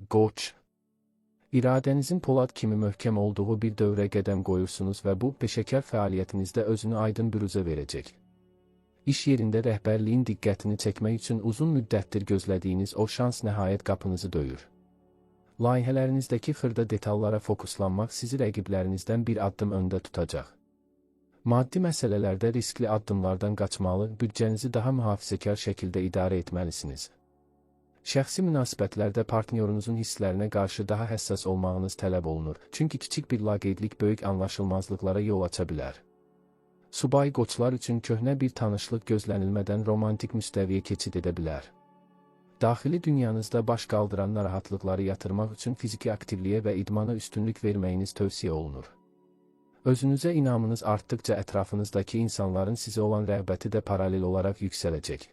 Qoç. İradənizin polad kimi möhkəm olduğu bir dövrə qədəm qoyursunuz və bu, peşəkar fəaliyyətinizdə özünü aydın büruzə verəcək. İş yerində rəhbərliyin diqqətini çəkmək üçün uzun müddətdir gözlədiyiniz o şans nəhayət qapınızı döyür. Layihələrinizdəki xırda detallara fokuslanmaq sizi rəqiblərinizdən bir addım öndə tutacaq. Maddi məsələlərdə riskli addımlardan qaçmalı, büdcənizi daha mühafizəkar şəkildə idarə etməlisiniz. Şəxsi münasibətlərdə partnyorunuzun hisslərinə qarşı daha həssas olmağınız tələb olunur, çünki kiçik bir laqeydlik böyük anlaşılmazlıqlara yol aça bilər. Subay qoçlar üçün köhnə bir tanışlıq gözlənilmədən romantik müstəviyə keçid edə bilər. Daxili dünyanızda baş qaldıran narahatlıqları yatırmaq üçün fiziki aktivliyə və idmana üstünlük verməyiniz tövsiyə olunur. Özünüzə inamınız artdıqca ətrafınızdakı insanların sizə olan rəğbəti də paralel olaraq yüksələcək.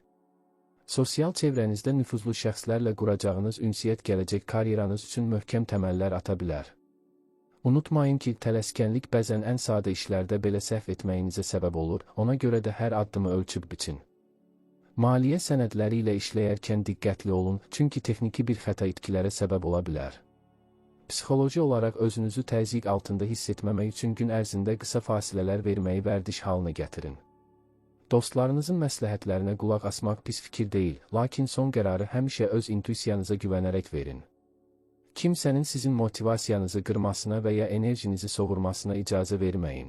Sosial çevrənizdə nüfuzlu şəxslərlə quracağınız ünsiyyət gələcək karyeranız üçün möhkəm təməllər ata bilər. Unutmayın ki, tələskənlik bəzən ən sadə işlərdə belə səhv etməyinizə səbəb olur, ona görə də hər addımı ölçüb biçin. Maliyyə sənədləri ilə işləyərkən diqqətli olun, çünki texniki bir xəta itkilərə səbəb ola bilər. Psixoloji olaraq özünüzü təzyiq altında hiss etməmək üçün gün ərzində qısa fasilələr verməyi vərdiş halına gətirin. Dostlarınızın məsləhətlərinə qulaq asmaq pis fikir deyil, lakin son qərarı həmişə öz intuisiyanıza güvənərək verin. Kimsənin sizin motivasiyanızı qırmasına və ya enerjinizi soğurmasına icazə verməyin.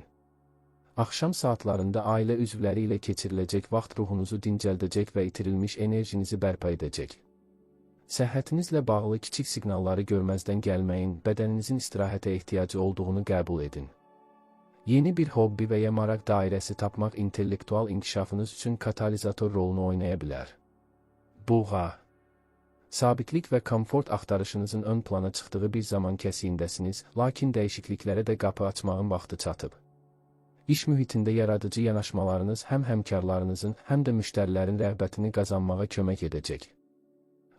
Axşam saatlarında ailə üzvləri ilə keçiriləcək vaxt ruhunuzu dincəldəcək və itirilmiş enerjinizi bərpa edəcək. Səhhətinizlə bağlı kiçik siqnalları görməzdən gəlməyin, bədəninizin istirahətə ehtiyacı olduğunu qəbul edin. Yeni bir hobbi və ya maraq dairəsi tapmaq intellektual inkişafınız üçün katalizator rolunu oynaya bilər. Buğa. Sabitlik və komfort axtarışınızın ön plana çıxdığı bir zaman kəsiyindəsiniz, lakin dəyişikliklərə də qapı açmağın vaxtı çatıb. İş mühitində yaradıcı yanaşmalarınız həm həmkarlarınızın, həm də müştərilərin rəğbətini qazanmağa kömək edəcək.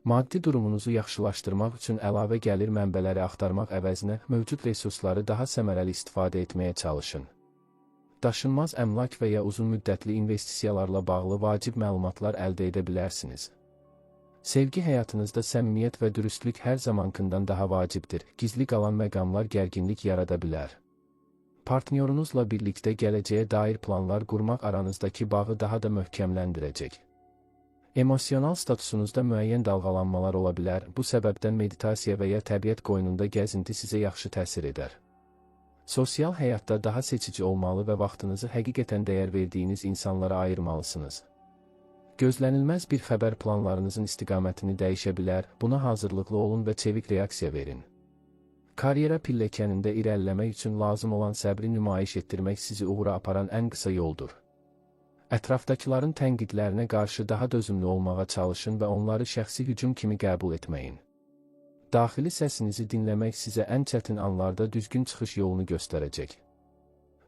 Maddi durumunuzu yaxşılaşdırmaq üçün əlavə gəlir mənbələri axtarmaq əvəzinə mövcud resursları daha səmərəli istifadə etməyə çalışın. Daşınmaz əmlak və ya uzunmüddətli investisiyalarla bağlı vacib məlumatlar əldə edə bilərsiniz. Sevgi həyatınızda səmimiyyət və dürüstlük hər zamankından daha vacibdir, gizli qalan məqamlar gərginlik yarada bilər. Partnyorunuzla birlikdə gələcəyə dair planlar qurmaq aranızdakı bağı daha da möhkəmləndirəcək. Emosional statusunuzda müəyyən dalğalanmalar ola bilər, bu səbəbdən meditasiya və ya təbiət qoynunda gəzinti sizə yaxşı təsir edər. Sosial həyatda daha seçici olmalı və vaxtınızı həqiqətən dəyər verdiyiniz insanlara ayırmalısınız. Gözlənilməz bir xəbər planlarınızın istiqamətini dəyişə bilər, buna hazırlıqlı olun və çevik reaksiya verin. Karyera pilləkənində irəliləmək üçün lazım olan səbri nümayiş etdirmək sizi uğura aparan ən qısa yoldur. Ətrafdakıların tənqidlərinə qarşı daha dözümlü olmağa çalışın və onları şəxsi hücum kimi qəbul etməyin. Daxili səsinizi dinləmək sizə ən çətin anlarda düzgün çıxış yolunu göstərəcək.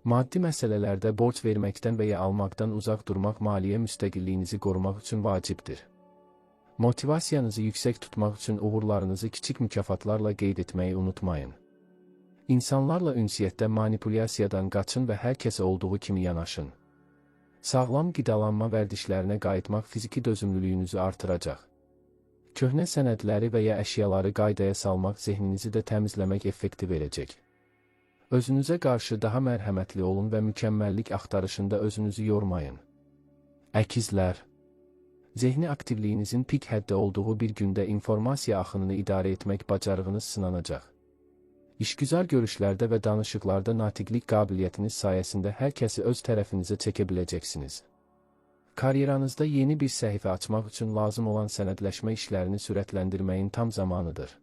Maddi məsələlərdə borc verməkdən və ya almaqdan uzaq durmaq maliyyə müstəqilliyinizi qorumaq üçün vacibdir. Motivasiyanızı yüksək tutmaq üçün uğurlarınızı kiçik mükafatlarla qeyd etməyi unutmayın. İnsanlarla ünsiyyətdə manipulyasiyadan qaçın və hər kəsə olduğu kimi yanaşın. Sağlam qidalanma vərdişlərinə qayıtmaq fiziki dözümlülüyünüzü artıracaq. Köhnə sənədləri və ya əşyaları qaydaya salmaq zehninizi də təmizləmək effekti verəcək. Özünüzə qarşı daha mərhəmətli olun və mükəmməllik axtarışında özünüzü yormayın. Əkizlər. Zehni aktivliyinizin pik həddə olduğu bir gündə informasiya axınını idarə etmək bacarığınız sınanacaq. İşgüzar görüşlərdə və danışıqlarda natiqlik qabiliyyətiniz sayəsində hər kəsi öz tərəfinizə çəkə biləcəksiniz. Karyeranızda yeni bir səhifə açmaq üçün lazım olan sənədləşmə işlərini sürətləndirməyin tam zamanıdır.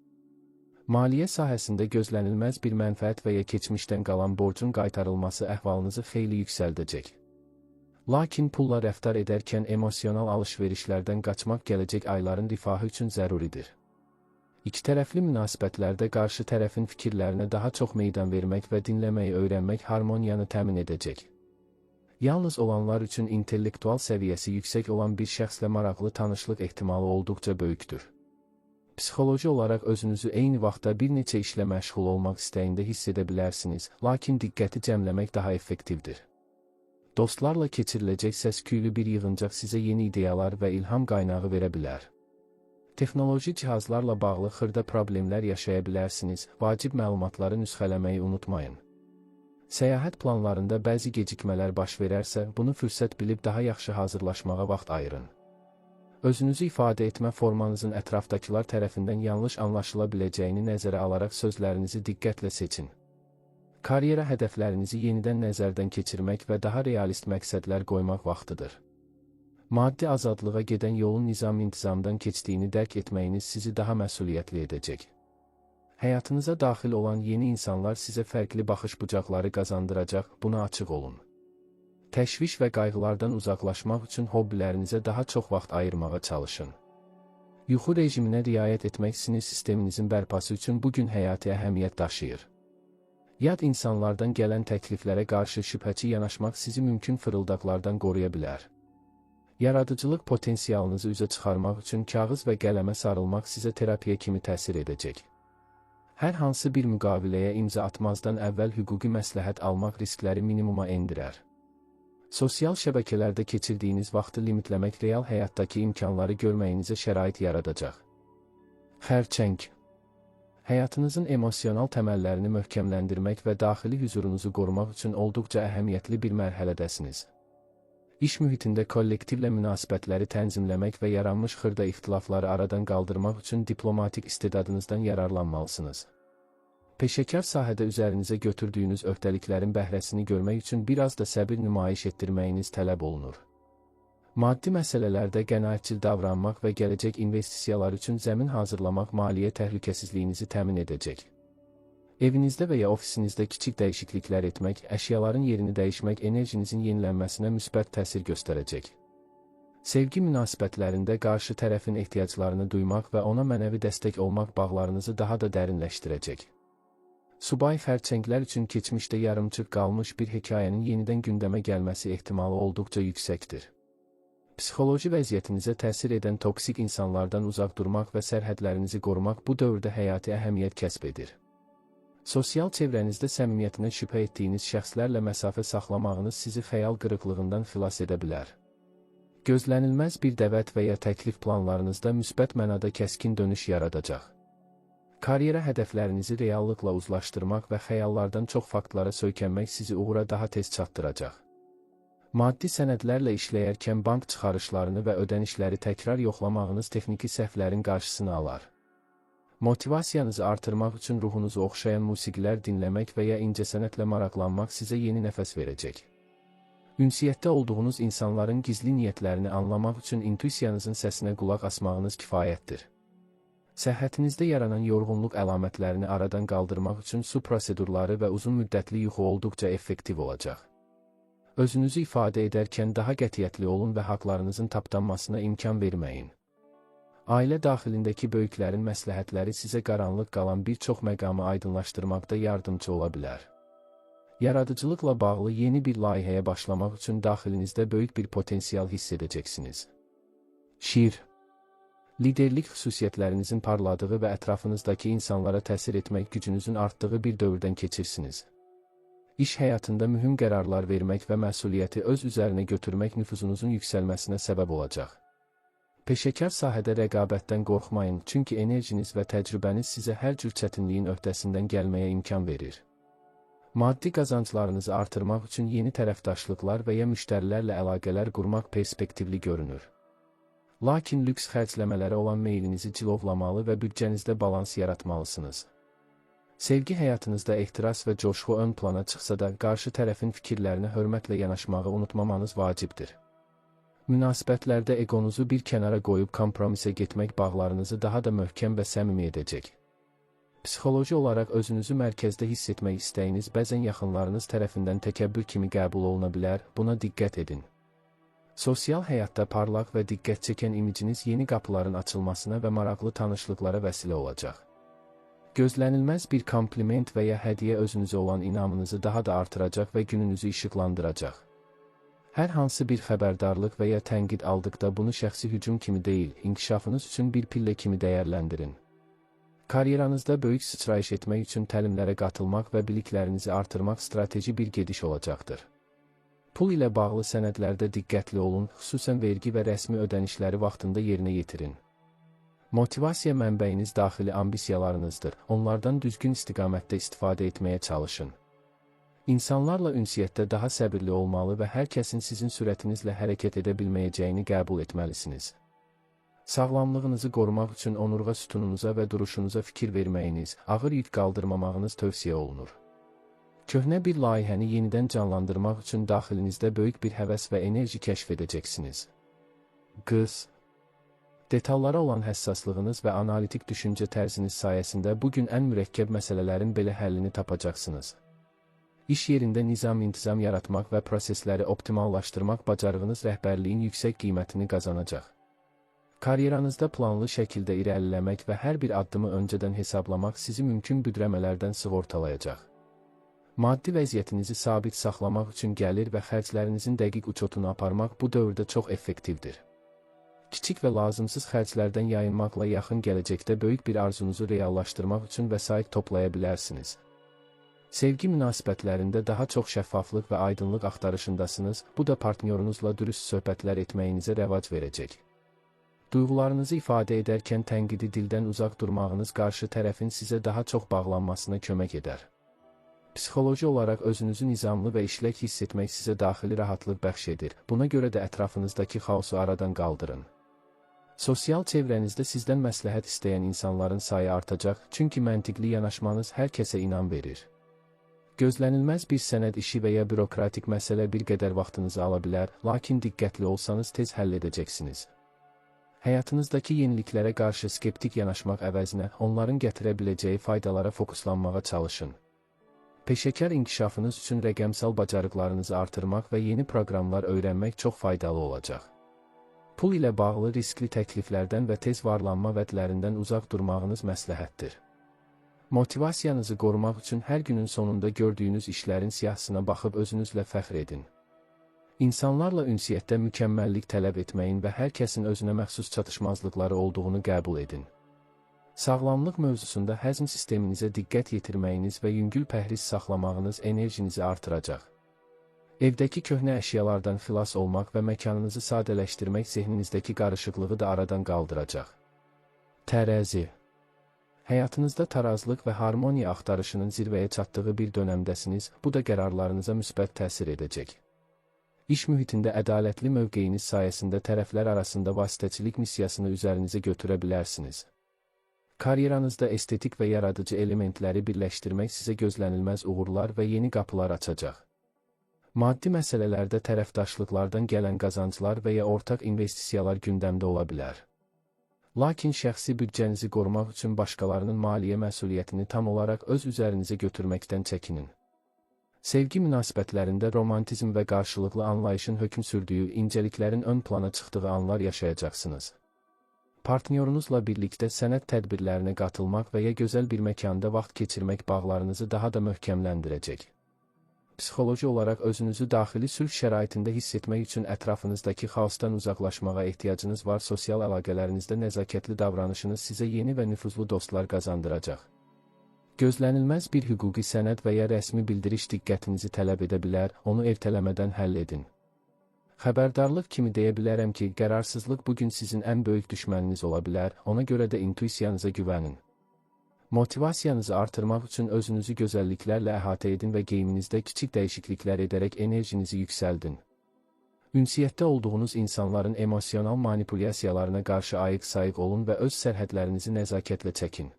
Maliyyə sahəsində gözlənilməz bir mənfəət və ya keçmişdən qalan borcun qaytarılması əhvalınızı xeyli yüksəldəcək. Lakin pulla rəftar edərkən emosional alış-verişlərdən qaçmaq gələcək ayların rifahı üçün zəruridir. İki tərəfli münasibətlərdə qarşı tərəfin fikirlərinə daha çox meydan vermək və dinləməyi öyrənmək harmoniyanı təmin edəcək. Yalnız olanlar üçün intellektual səviyyəsi yüksək olan bir şəxslə maraqlı tanışlıq ehtimalı olduqca böyükdür. Psixoloji olaraq özünüzü eyni vaxtda bir neçə işlə məşğul olmaq istəyində hiss edə bilərsiniz, lakin diqqəti cəmləmək daha effektivdir. Dostlarla keçiriləcək səs-küylü bir yığıncaq sizə yeni ideyalar və ilham qaynağı verə bilər. Texnoloji cihazlarla bağlı xırda problemlər yaşaya bilərsiniz, vacib məlumatları nüsxələməyi unutmayın. Səyahət planlarında bəzi gecikmələr baş verərsə, bunu fürsət bilib daha yaxşı hazırlaşmağa vaxt ayırın. Özünüzü ifadə etmə formanızın ətrafdakılar tərəfindən yanlış anlaşıla biləcəyini nəzərə alaraq sözlərinizi diqqətlə seçin. Karyera hədəflərinizi yenidən nəzərdən keçirmək və daha realist məqsədlər qoymaq vaxtıdır. Maddi azadlığa gedən yolun nizam-intizamdan keçdiyini dərk etməyiniz sizi daha məsuliyyətli edəcək. Həyatınıza daxil olan yeni insanlar sizə fərqli baxış bucaqları qazandıracaq, buna açıq olun. Təşviş və qayğılardan uzaqlaşmaq üçün hobbilərinizə daha çox vaxt ayırmağa çalışın. Yuxu rejiminə riayət etmək sinir sisteminizin bərpası üçün bugün həyati əhəmiyyət daşıyır. Yad insanlardan gələn təkliflərə qarşı şübhəçi yanaşmaq sizi mümkün fırıldaqlardan qoruya bilər. Yaradıcılıq potensialınızı üzə çıxarmaq üçün kağız və qələmə sarılmaq sizə terapiya kimi təsir edəcək. Hər hansı bir müqaviləyə imza atmazdan əvvəl hüquqi məsləhət almaq riskləri minimuma endirər. Sosial şəbəkələrdə keçirdiyiniz vaxtı limitləmək real həyatdakı imkanları görməyinizə şərait yaradacaq. Xərçəng. Həyatınızın emosional təməllərini möhkəmləndirmək və daxili hüzurunuzu qorumaq üçün olduqca əhəmiyyətli bir mərhələdəsiniz. İş mühitində kollektivlə münasibətləri tənzimləmək və yaranmış xırda ixtilafları aradan qaldırmaq üçün diplomatik istedadınızdan yararlanmalısınız. Peşəkar sahədə üzərinizə götürdüyünüz öhdəliklərin bəhrəsini görmək üçün biraz da səbir nümayiş etdirməyiniz tələb olunur. Maddi məsələlərdə qənaətcil davranmaq və gələcək investisiyalar üçün zəmin hazırlamaq maliyyə təhlükəsizliyinizi təmin edəcək. Evinizdə və ya ofisinizdə kiçik dəyişikliklər etmək, əşyaların yerini dəyişmək enerjinizin yenilənməsinə müsbət təsir göstərəcək. Sevgi münasibətlərində qarşı tərəfin ehtiyaclarını duymaq və ona mənəvi dəstək olmaq bağlarınızı daha da dərinləşdirəcək. Subay xərçənglər üçün keçmişdə yarımçıq qalmış bir hekayənin yenidən gündəmə gəlməsi ehtimalı olduqca yüksəkdir. Psixoloji vəziyyətinizə təsir edən toksik insanlardan uzaq durmaq və sərhədlərinizi qorumaq bu dövrdə həyati əhəmiyyət kəsb edir. Sosial çevrənizdə səmimiyyətinə şübhə etdiyiniz şəxslərlə məsafə saxlamağınız sizi xəyal qırıqlığından xilas edə bilər. Gözlənilməz bir dəvət və ya təklif planlarınızda müsbət mənada kəskin dönüş yaradacaq. Karyera hədəflərinizi reallıqla uzlaşdırmaq və xəyallardan çox faktlara söykənmək sizi uğura daha tez çatdıracaq. Maddi sənədlərlə işləyərkən bank çıxarışlarını və ödənişləri təkrar yoxlamağınız texniki səhvlərin qarşısını alar. Motivasiyanızı artırmaq üçün ruhunuzu oxşayan musiqilər dinləmək və ya incəsənətlə maraqlanmaq sizə yeni nəfəs verəcək. Ünsiyyətdə olduğunuz insanların gizli niyyətlərini anlamaq üçün intuisiyanızın səsinə qulaq asmağınız kifayətdir. Səhhətinizdə yaranan yorğunluq əlamətlərini aradan qaldırmaq üçün su prosedurları və uzun müddətli yuxu olduqca effektiv olacaq. Özünüzü ifadə edərkən daha qətiyyətli olun və haqlarınızın tapdanmasına imkan verməyin. Ailə daxilindəki böyüklərin məsləhətləri sizə qaranlıq qalan bir çox məqamı aydınlaşdırmaqda yardımcı ola bilər. Yaradıcılıqla bağlı yeni bir layihəyə başlamaq üçün daxilinizdə böyük bir potensial hiss edəcəksiniz. Şir. Liderlik xüsusiyyətlərinizin parladığı və ətrafınızdakı insanlara təsir etmək gücünüzün artdığı bir dövrdən keçirsiniz. İş həyatında mühüm qərarlar vermək və məsuliyyəti öz üzərinə götürmək nüfuzunuzun yüksəlməsinə səbəb olacaq. Peşəkar sahədə rəqabətdən qorxmayın, çünki enerjiniz və təcrübəniz sizə hər cür çətinliyin öhdəsindən gəlməyə imkan verir. Maddi qazanclarınızı artırmaq üçün yeni tərəfdaşlıqlar və ya müştərilərlə əlaqələr qurmaq perspektivli görünür. Lakin lüks xərcləmələrə olan meylinizi cilovlamalı və büdcənizdə balans yaratmalısınız. Sevgi həyatınızda ehtiras və coşqu ön plana çıxsa da, qarşı tərəfin fikirlərinə hörmətlə yanaşmağı unutmamanız vacibdir. Münasibətlərdə egonuzu bir kənara qoyub kompromisə getmək bağlarınızı daha da möhkəm və səmimi edəcək. Psixoloji olaraq özünüzü mərkəzdə hiss etmək istəyiniz bəzən yaxınlarınız tərəfindən təkəbbür kimi qəbul oluna bilər, buna diqqət edin. Sosial həyatda parlaq və diqqət çəkən imiciniz yeni qapıların açılmasına və maraqlı tanışlıqlara vəsilə olacaq. Gözlənilməz bir kompliment və ya hədiyyə özünüzə olan inamınızı daha da artıracaq və gününüzü işıqlandıracaq. Hər hansı bir xəbərdarlıq və ya tənqid aldıqda bunu şəxsi hücum kimi deyil, inkişafınız üçün bir pillə kimi dəyərləndirin. Karyeranızda böyük sıçrayış etmək üçün təlimlərə qatılmaq və biliklərinizi artırmaq strateji bir gediş olacaqdır. Pul ilə bağlı sənədlərdə diqqətli olun, xüsusən vergi və rəsmi ödənişləri vaxtında yerinə yetirin. Motivasiya mənbəyiniz daxili ambisiyalarınızdır, onlardan düzgün istiqamətdə istifadə etməyə çalışın. İnsanlarla ünsiyyətdə daha səbirli olmalı və hər kəsin sizin sürətinizlə hərəkət edə bilməyəcəyini qəbul etməlisiniz. Sağlamlığınızı qorumaq üçün onurğa sütununuza və duruşunuza fikir verməyiniz, ağır yük qaldırmamağınız tövsiyə olunur. Köhnə bir layihəni yenidən canlandırmaq üçün daxilinizdə böyük bir həvəs və enerji kəşf edəcəksiniz. Qız. Detallara olan həssaslığınız və analitik düşüncə tərziniz sayəsində bugün ən mürəkkəb məsələlərin belə həllini tapacaqsınız. İş yerində nizam-intizam yaratmaq və prosesləri optimallaşdırmaq bacarığınız rəhbərliyin yüksək qiymətini qazanacaq. Karyeranızda planlı şəkildə irəliləmək və hər bir addımı öncədən hesablamaq sizi mümkün büdrəmələrdən sığortalayacaq. Maddi vəziyyətinizi sabit saxlamaq üçün gəlir və xərclərinizin dəqiq uçotunu aparmaq bu dövrdə çox effektivdir. Kiçik və lazımsız xərclərdən yayınmaqla yaxın gələcəkdə böyük bir arzunuzu reallaşdırmaq üçün vəsait toplaya bilərsiniz. Sevgi münasibətlərində daha çox şəffaflıq və aydınlıq axtarışındasınız, bu da partnyorunuzla dürüst söhbətlər etməyinizə rəvac verəcək. Duyğularınızı ifadə edərkən tənqidi dildən uzaq durmağınız qarşı tərəfin sizə daha çox bağlanmasına kömək edər. Psixoloji olaraq özünüzü nizamlı və işlək hiss etmək sizə daxili rahatlıq bəxş edir, buna görə də ətrafınızdakı xaosu aradan qaldırın. Sosial çevrənizdə sizdən məsləhət istəyən insanların sayı artacaq, çünki məntiqli yanaşmanız hər kəsə inam verir. Gözlənilməz bir sənəd işi və ya bürokratik məsələ bir qədər vaxtınızı ala bilər, lakin diqqətli olsanız tez həll edəcəksiniz. Həyatınızdakı yeniliklərə qarşı skeptik yanaşmaq əvəzinə onların gətirə biləcəyi faydalara fokuslanmağa çalışın. Peşəkar inkişafınız üçün rəqəmsal bacarıqlarınızı artırmaq və yeni proqramlar öyrənmək çox faydalı olacaq. Pul ilə bağlı riskli təkliflərdən və tez varlanma vədlərindən uzaq durmağınız məsləhətdir. Motivasiyanızı qorumaq üçün hər günün sonunda gördüyünüz işlərin siyahısına baxıb özünüzlə fəxr edin. İnsanlarla ünsiyyətdə mükəmməllik tələb etməyin və hər kəsin özünə məxsus çatışmazlıqları olduğunu qəbul edin. Sağlamlıq mövzusunda həzm sisteminizə diqqət yetirməyiniz və yüngül pəhriz saxlamağınız enerjinizi artıracaq. Evdəki köhnə əşyalardan xilas olmaq və məkanınızı sadələşdirmək zehninizdəki qarışıqlığı da aradan qaldıracaq. Tərəzi. Həyatınızda tarazlıq və harmoniya axtarışının zirvəyə çatdığı bir dönəmdəsiniz, bu da qərarlarınıza müsbət təsir edəcək. İş mühitində ədalətli mövqeyiniz sayəsində tərəflər arasında vasitəçilik missiyasını üzərinizə götürə bilərsiniz. Karyeranızda estetik və yaradıcı elementləri birləşdirmək sizə gözlənilməz uğurlar və yeni qapılar açacaq. Maddi məsələlərdə tərəfdaşlıqlardan gələn qazanclar və ya ortaq investisiyalar gündəmdə ola bilər. Lakin şəxsi büdcənizi qorumaq üçün başqalarının maliyyə məsuliyyətini tam olaraq öz üzərinizə götürməkdən çəkinin. Sevgi münasibətlərində romantizm və qarşılıqlı anlayışın hökm sürdüyü incəliklərin ön plana çıxdığı anlar yaşayacaqsınız. Partnyorunuzla birlikdə sənət tədbirlərinə qatılmaq və ya gözəl bir məkanda vaxt keçirmək bağlarınızı daha da möhkəmləndirəcək. Psixoloji olaraq özünüzü daxili sülh şəraitində hiss etmək üçün ətrafınızdakı xaosdan uzaqlaşmağa ehtiyacınız var. Sosial əlaqələrinizdə nəzakətli davranışınız sizə yeni və nüfuzlu dostlar qazandıracaq. Gözlənilməz bir hüquqi sənəd və ya rəsmi bildiriş diqqətinizi tələb edə bilər, onu ertələmədən həll edin. Xəbərdarlıq kimi deyə bilərəm ki, qərarsızlıq bugün sizin ən böyük düşməniniz ola bilər, ona görə də intuisiyanıza güvənin. Motivasiyanızı artırmaq üçün özünüzü gözəlliklərlə əhatə edin və geyiminizdə kiçik dəyişikliklər edərək enerjinizi yüksəldin. Ünsiyyətdə olduğunuz insanların emosional manipulyasiyalarına qarşı ayıq-sayıq olun və öz sərhədlərinizi nəzakətlə çəkin.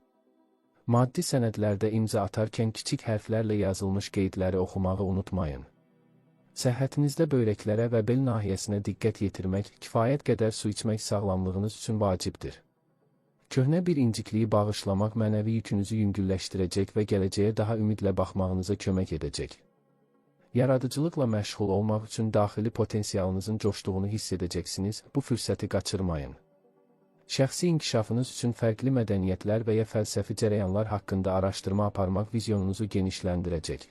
Maddi sənədlərdə imza atarkən kiçik hərflərlə yazılmış qeydləri oxumağı unutmayın. Səhhətinizdə böyrəklərə və bel nahiyəsinə diqqət yetirmək, kifayət qədər su içmək sağlamlığınız üçün vacibdir. Köhnə bir incikliyi bağışlamaq mənəvi yükünüzü yüngülləşdirəcək və gələcəyə daha ümidlə baxmağınıza kömək edəcək. Yaradıcılıqla məşğul olmaq üçün daxili potensialınızın coşduğunu hiss edəcəksiniz, bu fürsəti qaçırmayın. Şəxsi inkişafınız üçün fərqli mədəniyyətlər və ya fəlsəfi cərəyanlar haqqında araşdırma aparmaq vizyonunuzu genişləndirəcək.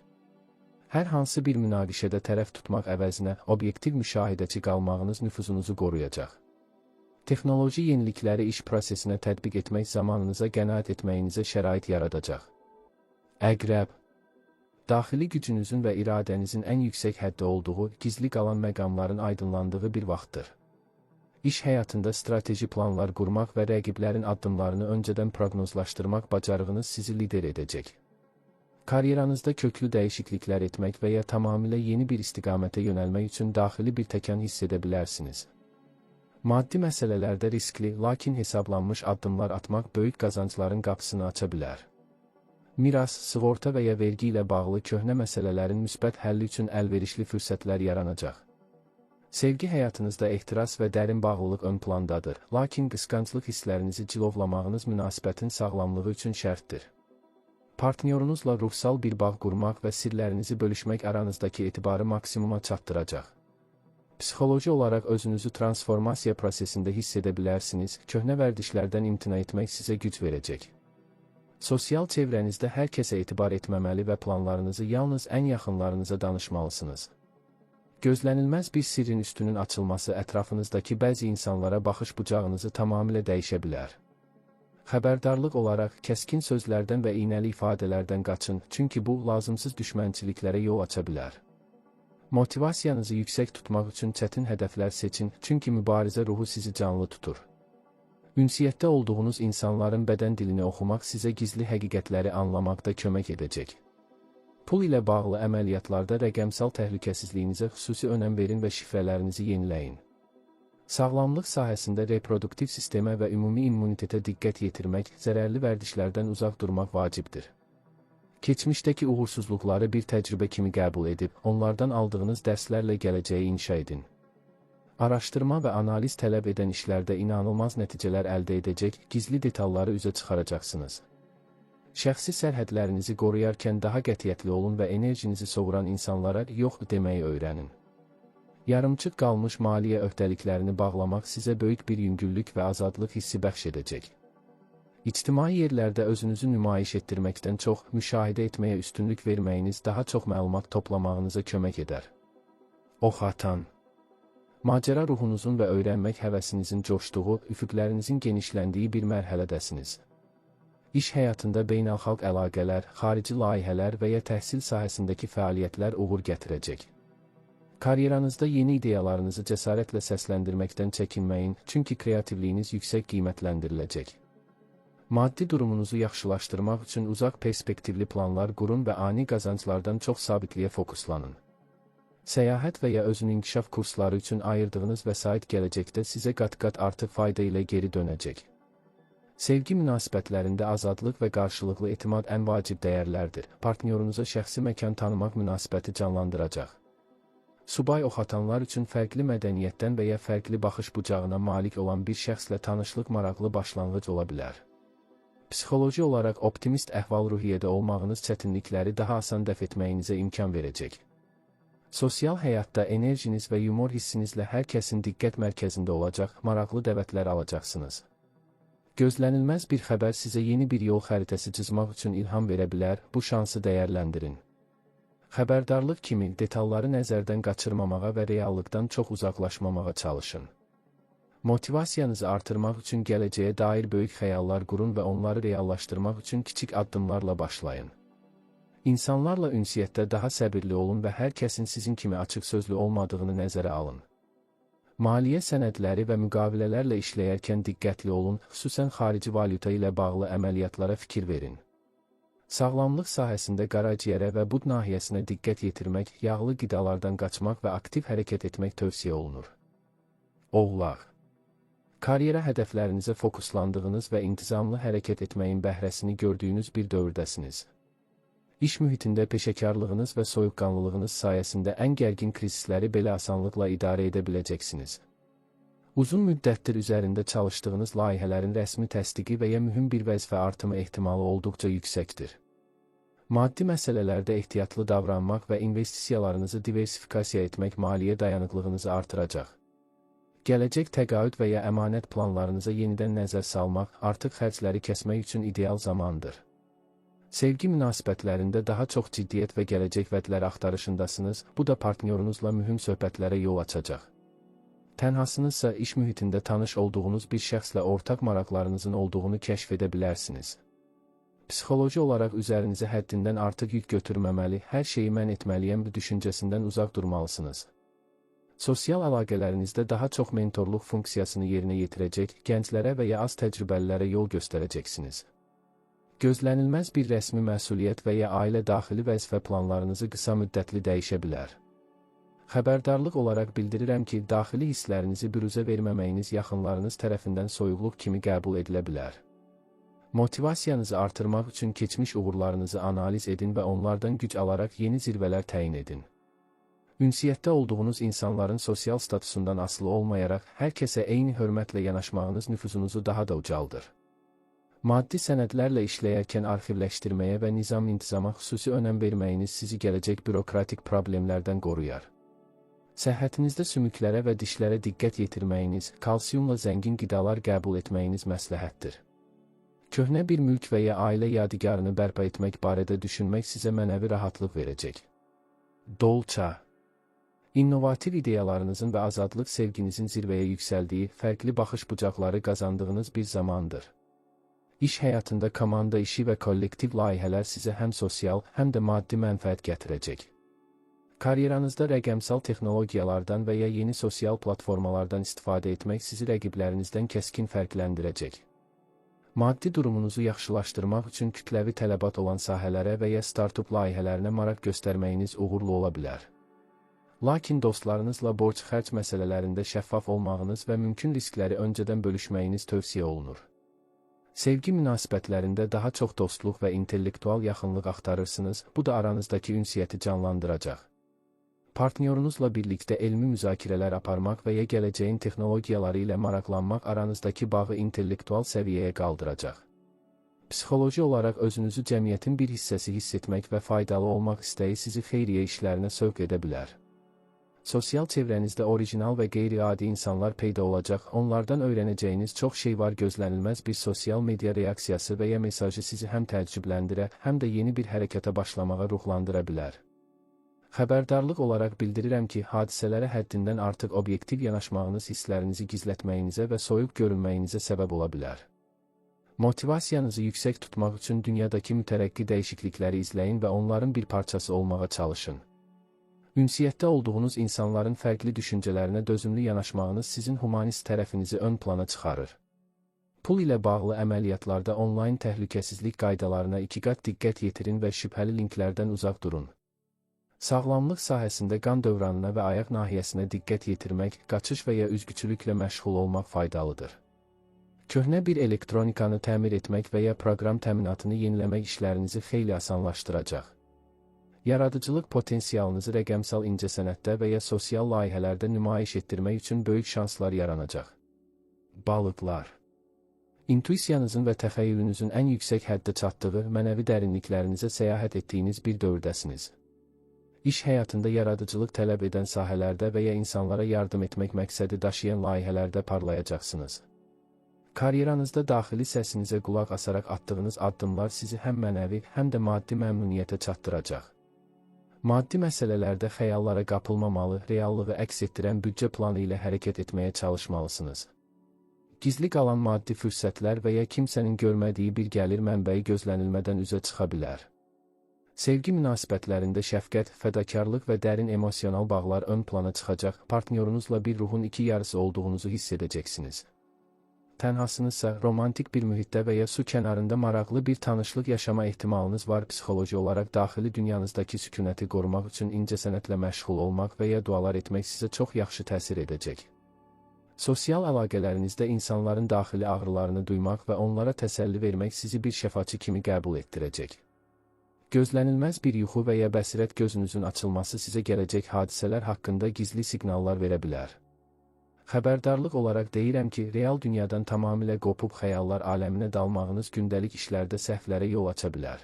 Hər hansı bir münaqişədə tərəf tutmaq əvəzinə obyektiv müşahidəçi qalmağınız nüfuzunuzu qoruyacaq. Texnoloji yenilikləri iş prosesinə tətbiq etmək zamanınıza qənaət etməyinizə şərait yaradacaq. Əqrəb. Daxili gücünüzün və iradənizin ən yüksək həddə olduğu, gizli qalan məqamların aydınlandığı bir vaxtdır. İş həyatında strateji planlar qurmaq və rəqiblərin addımlarını öncədən proqnozlaşdırmaq bacarığınız sizi lider edəcək. Karyeranızda köklü dəyişikliklər etmək və ya tamamilə yeni bir istiqamətə yönəlmək üçün daxili bir təkan hiss edə bilərsiniz. Maddi məsələlərdə riskli, lakin hesablanmış addımlar atmaq böyük qazancların qapısını aça bilər. Miras, sığorta və ya vergi ilə bağlı köhnə məsələlərin müsbət həlli üçün əlverişli fürsətlər yaranacaq. Sevgi həyatınızda ehtiras və dərin bağlılıq ön plandadır, lakin qısqanclıq hisslərinizi cilovlamağınız münasibətin sağlamlığı üçün şərtdir. Partnyorunuzla ruhsal bir bağ qurmaq və sirlərinizi bölüşmək aranızdakı etibarı maksimuma çatdıracaq. Psixoloji olaraq özünüzü transformasiya prosesində hiss edə bilərsiniz, köhnə vərdişlərdən imtina etmək sizə güc verəcək. Sosial çevrənizdə hər kəsə etibar etməməli və planlarınızı yalnız ən yaxınlarınıza danışmalısınız. Gözlənilməz bir sirrin üstünün açılması ətrafınızdakı bəzi insanlara baxış bucağınızı tamamilə dəyişə bilər. Xəbərdarlıq olaraq kəskin sözlərdən və iynəli ifadələrdən qaçın, çünki bu lazımsız düşmənçiliklərə yol aça bilər. Motivasiyanızı yüksək tutmaq üçün çətin hədəflər seçin, çünki mübarizə ruhu sizi canlı tutur. Ünsiyyətdə olduğunuz insanların bədən dilini oxumaq sizə gizli həqiqətləri anlamaqda kömək edəcək. Pul ilə bağlı əməliyyatlarda rəqəmsal təhlükəsizliyinizə xüsusi önəm verin və şifrələrinizi yeniləyin. Sağlamlıq sahəsində reproduktiv sistemə və ümumi immunitetə diqqət yetirmək, zərərli vərdişlərdən uzaq durmaq vacibdir. Keçmişdəki uğursuzluqları bir təcrübə kimi qəbul edib, onlardan aldığınız dərslərlə gələcəyi inşa edin. Araşdırma və analiz tələb edən işlərdə inanılmaz nəticələr əldə edəcək, gizli detalları üzə çıxaracaqsınız. Şəxsi sərhədlərinizi qoruyarkən daha qətiyyətli olun və enerjinizi sovuran insanlara yox deməyi öyrənin. Yarımçıq qalmış maliyyə öhdəliklərini bağlamaq sizə böyük bir yüngüllük və azadlıq hissi bəxş edəcək. İctimai yerlərdə özünüzü nümayiş etdirməkdən çox, müşahidə etməyə üstünlük verməyiniz daha çox məlumat toplamağınıza kömək edər. Oxatan. Macəra ruhunuzun və öyrənmək həvəsinizin coşduğu, üfüqlərinizin genişləndiyi bir mərhələdəsiniz. İş həyatında beynəlxalq əlaqələr, xarici layihələr və ya təhsil sahəsindəki fəaliyyətlər uğur gətirəcək. Karyeranızda yeni ideyalarınızı cəsarətlə səsləndirməkdən çəkinməyin, çünki kreativliyiniz yüksək qiymətləndiriləcək. Maddi durumunuzu yaxşılaşdırmaq üçün uzaq perspektivli planlar qurun və ani qazanclardan çox sabitliyə fokuslanın. Səyahət və ya özünü inkişaf kursları üçün ayırdığınız vəsait gələcəkdə sizə qat-qat artıq fayda ilə geri dönəcək. Sevgi münasibətlərində azadlıq və qarşılıqlı etimad ən vacib dəyərlərdir. Partnyorunuza şəxsi məkan tanımaq münasibəti canlandıracaq. Subay oxatanlar üçün fərqli mədəniyyətdən və ya fərqli baxış bucağına malik olan bir şəxslə tanışlıq maraqlı başlanğıc ola bilər. Psixoloji olaraq optimist əhval-ruhiyyədə olmağınız çətinlikləri daha asan dəf etməyinizə imkan verəcək. Sosial həyatda enerjiniz və yumor hissinizlə hər kəsin diqqət mərkəzində olacaq, maraqlı dəvətlər alacaqsınız. Gözlənilməz bir xəbər sizə yeni bir yol xəritəsi cızmaq üçün ilham verə bilər, bu şansı dəyərləndirin. Xəbərdarlıq kimi detalları nəzərdən qaçırmamağa və reallıqdan çox uzaqlaşmamağa çalışın. Motivasiyanızı artırmaq üçün gələcəyə dair böyük xəyallar qurun və onları reallaşdırmaq üçün kiçik addımlarla başlayın. İnsanlarla ünsiyyətdə daha səbirli olun və hər kəsin sizin kimi açıq sözlü olmadığını nəzərə alın. Maliyyə sənədləri və müqavilələrlə işləyərkən diqqətli olun, xüsusən xarici valyuta ilə bağlı əməliyyatlara fikir verin. Sağlamlıq sahəsində qaraciyərə və bud nahiyəsinə diqqət yetirmək, yağlı qidalardan qaçmaq və aktiv hərəkət etmək tövsiyə olunur. Oğlaq. Karyera hədəflərinizə fokuslandığınız və intizamlı hərəkət etməyin bəhrəsini gördüyünüz bir dövrdəsiniz. İş mühitində peşəkarlığınız və soyuqqanlılığınız sayəsində ən gərgin krizisləri belə asanlıqla idarə edə biləcəksiniz. Uzun müddətdir üzərində çalışdığınız layihələrin rəsmi təsdiqi və ya mühüm bir vəzifə artımı ehtimalı olduqca yüksəkdir. Maddi məsələlərdə ehtiyatlı davranmaq və investisiyalarınızı diversifikasiya etmək maliyyə dayanıqlığınızı artıracaq. Gələcək təqaüd və ya əmanət planlarınıza yenidən nəzər salmaq artıq xərcləri kəsmək üçün ideal zamandır. Sevgi münasibətlərində daha çox ciddiyyət və gələcək vədlər axtarışındasınız, bu da partnyorunuzla mühüm söhbətlərə yol açacaq. Tənhasınızsa iş mühitində tanış olduğunuz bir şəxslə ortaq maraqlarınızın olduğunu kəşf edə bilərsiniz. Psixoloji olaraq üzərinizə həddindən artıq yük götürməməli, hər şeyi mən etməliyəm düşüncəsindən uzaq durmalısınız. Sosial əlaqələrinizdə daha çox mentorluq funksiyasını yerinə yetirəcək, gənclərə və ya az təcrübəlilərə yol göstərəcəksiniz. Gözlənilməz bir rəsmi məsuliyyət və ya ailə daxili vəzifə planlarınızı qısa müddətli dəyişə bilər. Xəbərdarlıq olaraq bildirirəm ki, daxili hisslərinizi büruzə verməməyiniz yaxınlarınız tərəfindən soyuqluq kimi qəbul edilə bilər. Motivasiyanızı artırmaq üçün keçmiş uğurlarınızı analiz edin və onlardan güc alaraq yeni zirvələr təyin edin. Ünsiyyətdə olduğunuz insanların sosial statusundan asılı olmayaraq, hər kəsə eyni hörmətlə yanaşmağınız nüfuzunuzu daha da ucaldır. Maddi sənədlərlə işləyərkən arxivləşdirməyə və nizam-intizama xüsusi önəm verməyiniz sizi gələcək bürokratik problemlərdən qoruyar. Səhhətinizdə sümüklərə və dişlərə diqqət yetirməyiniz, kalsiumla zəngin qidalar qəbul etməyiniz məsləhətdir. Köhnə bir mülk və ya ailə yadigarını bərpa etmək barədə düşünmək sizə mənəvi rahatlıq verəcək. Dolça. İnnovativ ideyalarınızın və azadlıq sevginizin zirvəyə yüksəldiyi, fərqli baxış bucaqları qazandığınız bir zamandır. İş həyatında komanda işi və kollektiv layihələr sizə həm sosial, həm də maddi mənfəət gətirəcək. Karyeranızda rəqəmsal texnologiyalardan və ya yeni sosial platformalardan istifadə etmək sizi rəqiblərinizdən kəskin fərqləndirəcək. Maddi durumunuzu yaxşılaşdırmaq üçün kütləvi tələbat olan sahələrə və ya startup layihələrinə maraq göstərməyiniz uğurlu ola bilər. Lakin dostlarınızla borc-xərc məsələlərində şəffaf olmağınız və mümkün riskləri öncədən bölüşməyiniz tövsiyə olunur. Sevgi münasibətlərində daha çox dostluq və intellektual yaxınlıq axtarırsınız, bu da aranızdakı ünsiyyəti canlandıracaq. Partnyorunuzla birlikdə elmi müzakirələr aparmaq və ya gələcəyin texnologiyaları ilə maraqlanmaq aranızdakı bağı intellektual səviyyəyə qaldıracaq. Psixoloji olaraq özünüzü cəmiyyətin bir hissəsi hiss etmək və faydalı olmaq istəyi sizi xeyriyyə işlərinə sövq edə bilər. Sosial çevrənizdə orijinal və qeyri-adi insanlar peyda olacaq, onlardan öyrənəcəyiniz çox şey var. Gözlənilməz bir sosial media reaksiyası və ya mesajı sizi həm təəccübləndirə, həm də yeni bir hərəkata başlamağa ruhlandıra bilər. Xəbərdarlıq olaraq bildirirəm ki, hadisələrə həddindən artıq obyektiv yanaşmağınız hisslərinizi gizlətməyinizə və soyuq görünməyinizə səbəb ola bilər. Motivasiyanızı yüksək tutmaq üçün dünyadakı mütərəqqi dəyişiklikləri izləyin və onların bir parçası olmağa çalışın. Ünsiyyətdə olduğunuz insanların fərqli düşüncələrinə dözümlü yanaşmağınız sizin humanist tərəfinizi ön plana çıxarır. Pul ilə bağlı əməliyyatlarda onlayn təhlükəsizlik qaydalarına iki qat diqqət yetirin və şübhəli linklərdən uzaq durun. Sağlamlıq sahəsində qan dövranına və ayaq nahiyəsinə diqqət yetirmək, qaçış və ya üzgüçülüklə məşğul olmaq faydalıdır. Köhnə bir elektronikanı təmir etmək və ya proqram təminatını yeniləmək işlərinizi xeyli asanlaşdıracaq. Yaradıcılıq potensialınızı rəqəmsal incəsənətdə və ya sosial layihələrdə nümayiş etdirmək üçün böyük şanslar yaranacaq. Balıqlar. İntuisiyanızın və təxəyyülünüzün ən yüksək həddə çatdığı, mənəvi dərinliklərinizə səyahət etdiyiniz bir dövrdəsiniz. İş həyatında yaradıcılıq tələb edən sahələrdə və ya insanlara yardım etmək məqsədi daşıyan layihələrdə parlayacaqsınız. Karyeranızda daxili səsinizə qulaq asaraq atdığınız addımlar sizi həm mənəvi, həm də maddi məmnuniyyətə çatdıracaq. Maddi məsələlərdə xəyallara qapılmamalı, reallığı əks etdirən büdcə planı ilə hərəkət etməyə çalışmalısınız. Gizli qalan maddi fürsətlər və ya kimsənin görmədiyi bir gəlir mənbəyi gözlənilmədən üzə çıxa bilər. Sevgi münasibətlərində şəfqət, fədakarlıq və dərin emosional bağlar ön plana çıxacaq, partnyorunuzla bir ruhun iki yarısı olduğunuzu hiss edəcəksiniz. Tənhasınızsa, romantik bir mühitdə və ya su kənarında maraqlı bir tanışlıq yaşama ehtimalınız var. Psixoloji olaraq daxili dünyanızdakı sükunəti qorumaq üçün incəsənətlə məşğul olmaq və ya dualar etmək sizə çox yaxşı təsir edəcək. Sosial əlaqələrinizdə insanların daxili ağrılarını duymaq və onlara təsəlli vermək sizi bir şəfaçı kimi qəbul etdirəcək. Gözlənilməz bir yuxu və ya bəsirət gözünüzün açılması sizə gələcək hadisələr haqqında gizli siqnallar verə bilər. Xəbərdarlıq olaraq deyirəm ki, real dünyadan tamamilə qopub xəyallar aləminə dalmağınız gündəlik işlərdə səhvlərə yol aça bilər.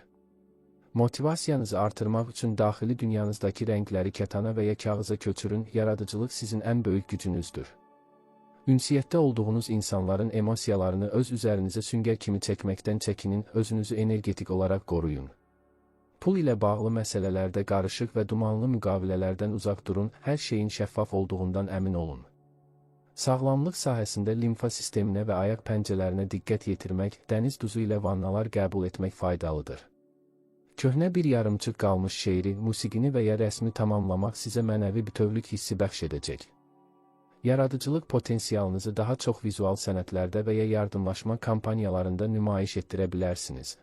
Motivasiyanızı artırmaq üçün daxili dünyanızdakı rəngləri kətana və ya kağıza köçürün, yaradıcılıq sizin ən böyük gücünüzdür. Ünsiyyətdə olduğunuz insanların emosiyalarını öz üzərinizə süngər kimi çəkməkdən çəkinin, özünüzü energetik olaraq qoruyun. Pul ilə bağlı məsələlərdə qarışıq və dumanlı müqavilələrdən uzaq durun, hər şeyin şəffaf olduğundan əmin olun. Sağlamlıq sahəsində limfa sisteminə və ayaq pəncərələrinə diqqət yetirmək, dəniz duzu ilə vannalar qəbul etmək faydalıdır. Köhnə bir yarımçıq qalmış şeiri, musiqini və ya rəsmi tamamlamaq sizə mənəvi bütövlük hissi bəxş edəcək. Yaradıcılıq potensialınızı daha çox vizual sənətlərdə və ya yardımlaşma kampaniyalarında nümayiş etdirə bilərsiniz.